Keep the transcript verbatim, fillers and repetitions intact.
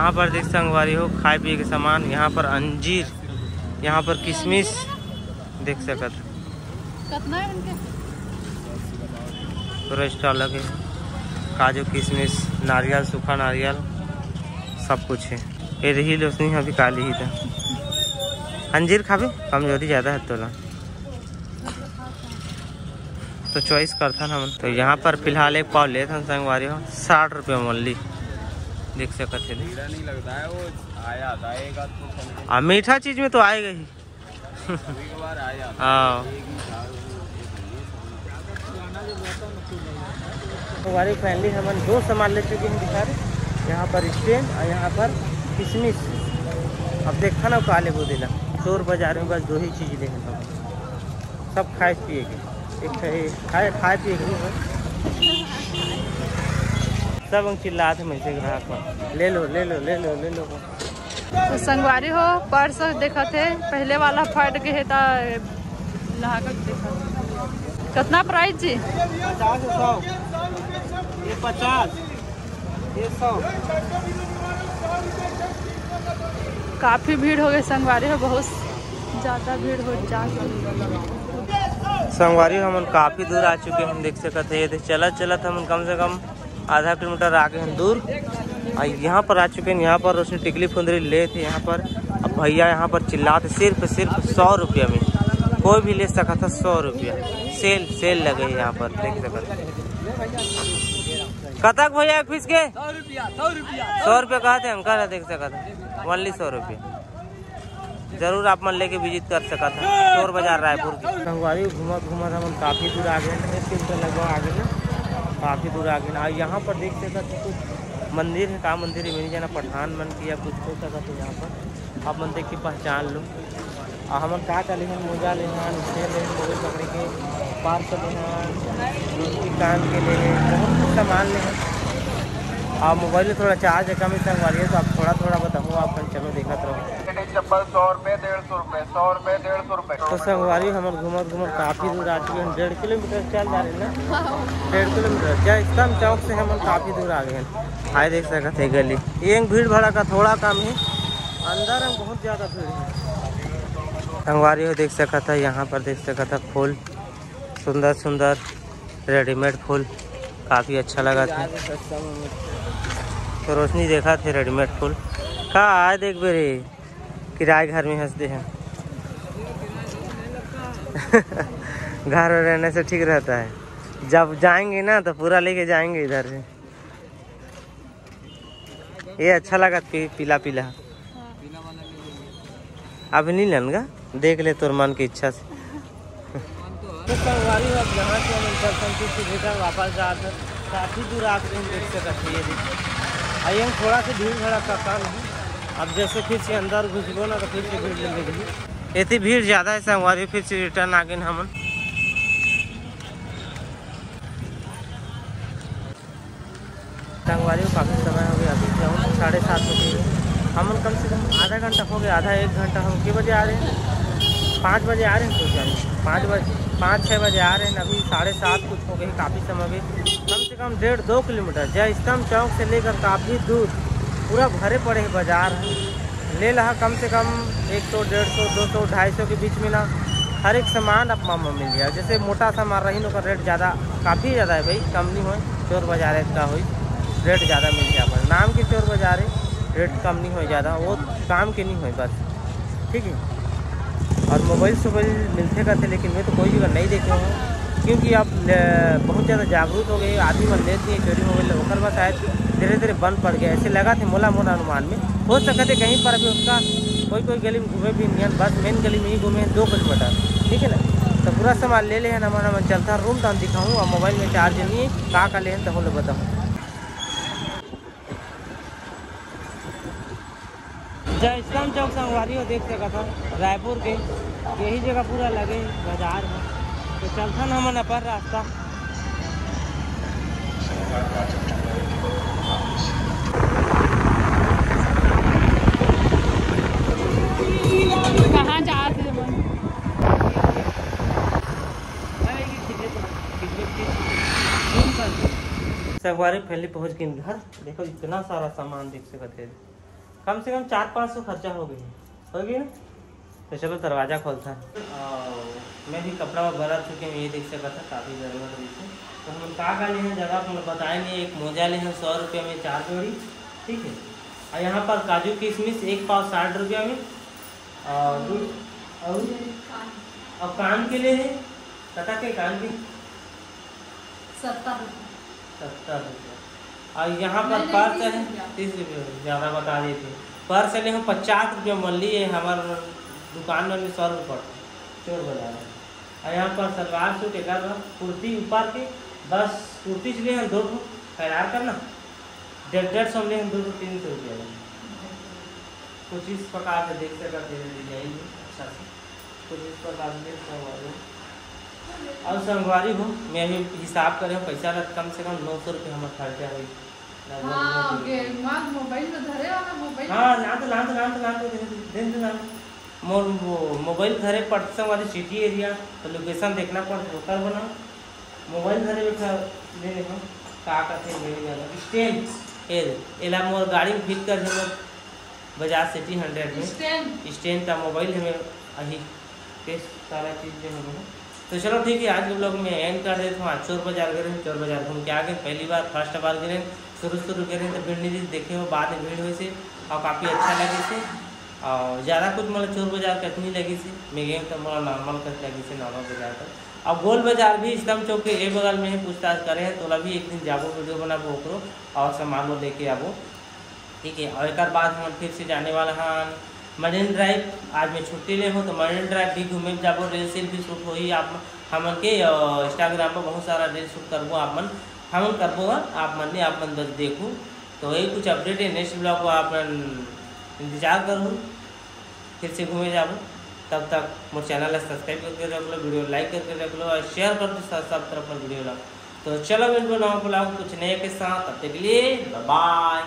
यहाँ पर देख संगवारी हो, खाए पिए के सामान, यहाँ पर अंजीर, यहाँ पर किशमिश देख सकत। कितना है इनके? पूरा स्टॉल लगे, काजू, किशमिश, नारियल, सूखा नारियल, सब कुछ है। ये रही लोसनी अभी काली ही था। अंजीर खाबे, कमजोरी ज़्यादा है तोला। तो चॉइस करथन हमन। तो यहाँ पर फिलहाल एक पाव लेथन संगवारी हो, साठ रुपया only। देख सकत है। कीड़ा नहीं लगता है, वो आया जाएगा तो समझ। आ, मीठा चीज में तो आएगा ही। कभी कभार आ जाता है। हाँ। एक ही साल में एक महीने। संगवारी फाइनली हमन दो सामान ले चुके हैं, दिखा रहे। यहाँ पर स्टैंड और यहाँ पर किशमिश। अब देखा ना का लेबो देला। चोर बाजार में बस दो ही चीज ले हैं हम। सब खाए पिए के, एक है खाए, खाए पिए के नहीं है। सब हम चिल्लात हैं, मैं से ग्राहक मन, "ले लो, ले लो, ले लो, ले लो।" तो संगवारी हो, पर्स देखत है, पहले वाला फट गए है, ता लहाकत देखत। कितना प्राइस जी? पचास, सौ। ये पचास, ये सौ। काफी भीड़ हो गई संगवारी हो, बहुत ज्यादा भीड़ हो जा। संगवारी हो, हमन काफी दूर आ चुके हैं, देख सकत है। ये देख, चलत चलत हमन कम से कम आधा किलोमीटर आ गए हैं दूर। और यहाँ पर आ चुके हैं, यहाँ पर उसने टिकली फुंदरी ले थे यहाँ पर। अब भैया यहाँ पर चिल्लाते, सिर्फ, सिर्फ सौ रुपया में कोई भी ले सकता था, सौ रुपया। सेल, सेल लगे है यहाँ पर, देख सकत है। कतक भैया एक पीस के? सौ रुपया, सौ रुपया। सौ रुपया कहा थे अंकल, देख सकत है, only सौ रुपया। जरूर आप मन लेके विजिट कर सकत हैं चोर बाजार रायपुर के। संगवारी घूमत घूमत हमन काफी दूर आ गए हैं, एक किलोमीटर लगभग आ गए हैं, काफी दूर आ गए हैं। और यहाँ पर देख सकत हैं कुछ मंदिर है, का मंदिर है, मेरी जाना पठान मन की या कुछ हो सकत है। यहाँ पर आप मन देख के पहचान लो। और हमन का का लेहन, मोजा लेहन, सेल लेहन, मोबाइल पकड़े के, पार्सल लेहन, कान के लेहन, बहुत कुछ सामान लेहन। और मोबाइल में थोड़ा चार्ज कम है संगवारी, तो आप थोड़ा थोड़ा बताऊँ, आप मन चलो देखत रहो। चप्पल सौ रुपए, डेढ़ सौ रुपए, सौ रुपए, डेढ़ सौ रुपए। तो संगवारी हमन घूमत घूमत काफी दूर आ चुके हैं, डेढ़ किलोमीटर चल जा रहे हैं ना, डेढ़ किलोमीटर जय स्तंभ चौक से हमन काफी दूर आ गए हैं। हाय देख सकत है गली, ये भीड़ भड़का थोड़ा कम है, अंदर में बहुत ज्यादा भीड़ है। संगवारी हो देख सकत है, यहाँ पर देख सकत है फूल, सुंदर सुंदर रेडीमेड फूल, काफी अच्छा लगा था। तो रोशनी देखा थे रेडीमेड फूल का आए देख बे रे। किराए घर में हंसते हैं। घर में रहने से ठीक रहता है, जब जाएंगे ना तो पूरा लेके जाएंगे इधर से। ये अच्छा लगा पी, पीला पीला। अभी नहीं लन गा, देख ले तोर मन की इच्छा से। तो संगवारी हो, अब यहाँ से हम दर्शन से रिटर्न वापस जात हन। काफी दूर आके हम देख सकत हन, ये देखिए। आ ये थोड़ा सा भीड़ भड़का कम है। अब जैसे फिर से अंदर घुसबो ना तो फिर से भीड़ लगे रही। इतनी भीड़ ज्यादा है संगवारी, फिर से रिटर्न आ गए हमन। संगवारी हो, काफी समय हो गया, अभी जाऊँ साढ़े सात बजे। हमन कम से कम आधा घंटा हो गया, आधा एक घंटा हम के बजे आ रहे हैं, पाँच बजे आ रहे हैं सोच हम, पाँच बजे, पाँच छः बजे आ रहे हैं, अभी साढ़े सात कुछ हो गए, काफी समय भी। कम से कम डेढ़ दो किलोमीटर जय स्तंभ चौक से लेकर काफी दूर पूरा भरे पड़े हैं बाजार। ले लहा कम से कम एक सौ, डेढ़ सौ, दो सौ, ढाई सौ के बीच में ना हर एक सामान आप मन मिल जाए। जैसे मोटा सामान रही ना, ओकर रेट ज्यादा, काफी ज्यादा है भाई, कम नहीं होए। चोर बाजार है का होई, रेट ज्यादा मिल जाए, पर नाम की चोर बाजार है, रेट कम नहीं होए ज्यादा, वो काम के नहीं होए बस, ठीक है। और मोबाइल सोबाइल मिलते करते, लेकिन मैं तो कोई जगह नहीं देखे हूँ, क्योंकि आप ले-, बहुत ज्यादा जागरूक हो गए, आदमी मन लेते हैं चोरी मोबाइल, ओकर बाद शायद धीरे धीरे बंद पड़ गया, ऐसे लगा थे मोला, मोला अनुमान में। हो सकत है कहीं पर अभी उसका कोई कोई गली में घूमे भी नहीं, बस मेन गली में ही घूमे हैं दो किलोमीटर, ठीक है ना। तो पूरा सामान ले ले हैं हमन, हमन चलता रूम तो हम दिखाऊँ, और मोबाइल में चार्ज नहीं है, का का ले हैं तो हम लोग बताऊँ। जय स्तंभ चौक संगवारी हो देख सकत हन, रायपुर के यही जगह पूरा लगे बाजार में। तो चलथन हमन अपन रास्ता। कहाँ जात हे मन? संगवारी पहले पहुँच गए घर। देखो इतना सारा सामान देख सकत है। कम से कम चार पाँच सौ खर्चा हो गई, हो गई ना? तो चलो दरवाजा खोलता है। और मैं भी कपड़ा में भरा चुके हैं, ये देख सकता था, काफ़ी जरूरत रही थी। तो हम का का ले हैं, जगह हम बताए नहीं। एक मोजा ले हैं सौ रुपये में चार जोड़ी, ठीक है। और यहाँ पर काजू किशमिश एक पाव साठ रुपया में, और दू, और, और कान के लिए है, पता के कान के सत्तर रुपये। सत्तर रुपया। और यहाँ पर नहीं, नहीं, पर्स तीस है रुपया। तीस रुपये, ज़्यादा बता देते। पर्स ले हम पचास रुपया मन लिए, हमार दुकान में भी सौ रुपये पड़ता है, चोर बाजार में। और यहाँ पर सलवार सूट एक आध कुर्ती ऊपर के, बस कुर्ती चले हम दो ठो, फैलार करना डेढ़ डेढ़ सौ में हम दो ठो तीन सौ रुपया में। कुछ इस प्रकार से देख सकते हैं डिजाइन में अच्छा से, कुछ इस प्रकार से देख सकते हैं। और संगवारी हो, मैं भी हिसाब करे हूँ, पैसा लग कम से कम नौ सौ रुपये हमारा खर्चा हुई। लगभग हाँ, नौ सौ रुपये। गे, माँ मोबाइल में धरे वाला मोबाइल। हाँ, लान तो, लान तो, लान तो, लान तो, दे दे, दे दे, लान। मोर वो मोबाइल धरे पड़ते संगवारी सिटी एरिया, तो लोकेशन देखना पड़ता, होटल बना। मोबाइल धरे बैठा ले ले हम, का करते ले ले जाना। स्टैंड, ए, एला मोर गाड़ी में फिट कर दे मोर बजाज सिटी हंड्रेड में। स्टैंड। स्टैंड का मोबाइल हमें अही के सारा चीज़ जो हमें। तो चलो ठीक है, आज के ब्लॉग में एंड कर देता हूँ। आज चोर बाजार गए रहे, चोर बाजार घूम के आ गए। पहली बार, फर्स्ट बार गए रहे, शुरू शुरू गए रहे तो भीड़ नहीं थी, देखे हो बाद में भीड़ हुई से और काफ़ी अच्छा लगे से। और ज़्यादा कुछ मतलब चोर बाजार कट नहीं लगी से, मैं गए तो मतलब नॉर्मल कट लगी से, नॉर्मल बाजार कर। और गोल बाजार भी इस्लाम चौक के ए बगल में है, पूछताछ करे हैं, तोला भी एक दिन जाबो, वीडियो बनाबो ओकरो और सामान वो लेके आबो, ठीक है। और एक बाद हम फिर से जाने वाला हन मरीन ड्राइव। आज मैं छुट्टी ले हूँ तो मरीन ड्राइव भी घूमे जाबो, रील्स रील भी शूट होही आप हमन के इंस्टाग्राम पर बहुत सारा रील्स शूट करबो आप मन, हमन करबो, आप मन नहीं, आप मन बस देखू। तो यही कुछ अपडेट है, नेक्स्ट ब्लॉग को आप मन इंतजार करू, फिर से घूमे जाबो। तब तक मोर चैनल ला सब्सक्राइब करके रख लो, वीडियो लाइक करके रख लो और शेयर कर दो सब सब तरफ पर वीडियो ला। तो चलो मिलबो नवा ब्लॉग कुछ नए के साथ, तब तक के लिए बाय बाय।